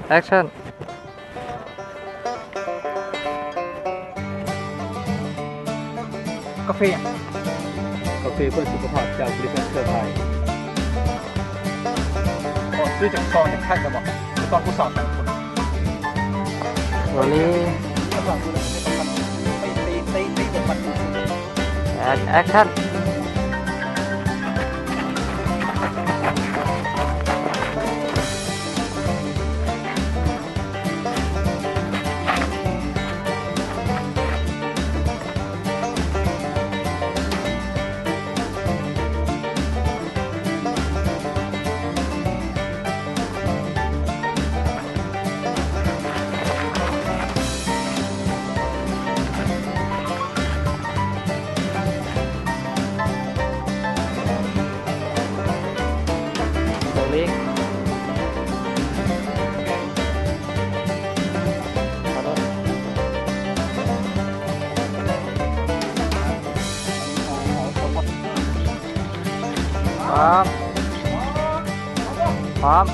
ແອັກຊັນ. ກາເຟຫຍັງ? ກາເຟເພື່ອສຸຂະພາບຈາກບໍລິສັດເຄືອຂ່າຍ. ຂໍຊື້ຈັກຊອງຈັກແພັກໄດ້ບໍ່? ຕ້ອງຜູ້ສາວສອງຄົນ. ໂອເລ. ແອັກ ແອັກຊັນ. ໂຕເລັກ. ພ້ອມ ພ້ອມ.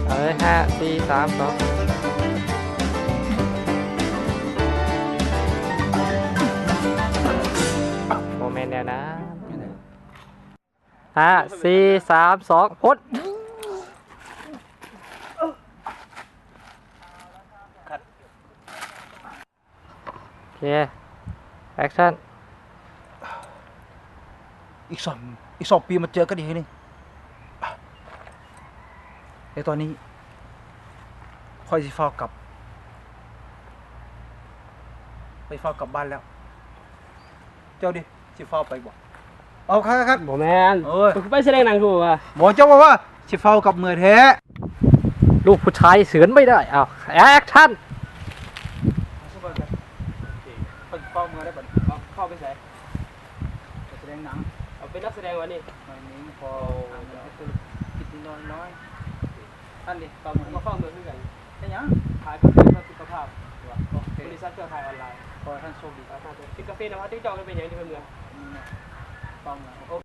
ເອົາເລີຍ ຫ້າ ສີ່ ສາມ ສອງ. ບໍ່ແມ່ນແນວນັ້ນ. ຫ້າ ສີ່ ສາມ ສອງ ພົດ. ໂອເຄ ແອັກຊັນ. ອີກສອງ ອີກສອງປີມາເຈີກັນອີກເທື່ອໜຶ່ງ. ແຕ່ຕອນນີ້ຂ້ອຍຊິຟ້າວກັບ ຂ້ອຍຟ້າວກັບບ້ານແລ້ວ. ເຈົ້າເດ ຊິຟ້າວໄປບໍ່? ເອົາ ຄັກໆ ບໍ່ແມ່ນ ເອີຍ ໄປສະແດງໜັງຄືວ່າ ບໍ່ ເຈົ້າເວົ້າວ່າຊິຟ້າວກັບເມືອແທ້. ລູກຜູ້ຊາຍເຊື່ອໄປໄດ້. ເອົາ ແອັກຊັນ. ເຂົ້າເມືອໄດ້ບັດນີ້. ເຂົ້າໄປໃສ? ໄປສະແດງໜັງ. ເອົາ ເປັນນັກສະແດງວະນີ້? ໄມ່ມີ ພໍ ທຸລະກິດນ້ອຍໆ. ອັນນີ້ເຂົ້າເມືອ ມາເຂົ້າເມືອຄືກັນ. ເຮັດຫຍັງ? ຂາຍກາເຟເພື່ອສຸຂະພາບ. ບໍລິສັດເຄືອຂ່າຍອອນລາຍ. ຂໍໃຫ້ທ່ານໂຊກດີ. ກິນກາເຟນຳເຮົາຕິດຈອກ ເປັນຫຍັງທີ່ເມືອ? ເຂົ້າເມືອ.